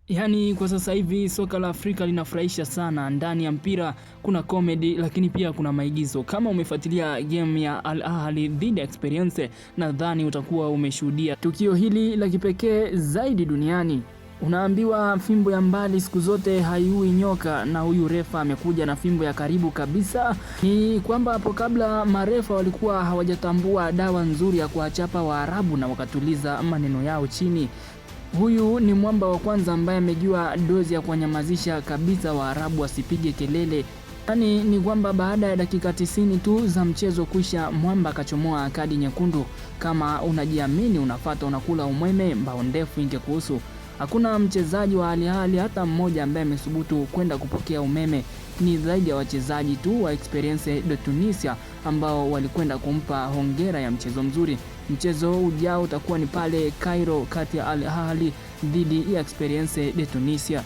Yaani kwa sasa hivi soka la Afrika linafurahisha sana. Ndani ya mpira kuna comedy, lakini pia kuna maigizo. Kama umefuatilia game ya Al Ahly dhidi ya Esperance, nadhani utakuwa umeshuhudia tukio hili la kipekee zaidi duniani. Unaambiwa fimbo ya mbali siku zote haiui nyoka, na huyu refa amekuja na fimbo ya karibu kabisa. Ni kwamba hapo kabla marefa walikuwa hawajatambua dawa nzuri ya kuwachapa Waarabu na wakatuliza maneno yao chini. Huyu ni mwamba wa kwanza ambaye amejua dozi ya kuwanyamazisha kabisa Waarabu wasipige kelele. Yaani ni kwamba baada ya dakika 90 tu za mchezo kuisha, mwamba akachomoa kadi nyekundu. Kama unajiamini unafata unakula umweme, mbao ndefu ingekuhusu. Hakuna mchezaji wa Al Ahly hata mmoja ambaye amethubutu kwenda kupokea umeme. Ni zaidi ya wachezaji tu wa Esperance de Tunisia ambao walikwenda kumpa hongera ya mchezo mzuri. Mchezo ujao utakuwa ni pale Cairo kati ya Al Ahly dhidi ya Esperance de Tunisia.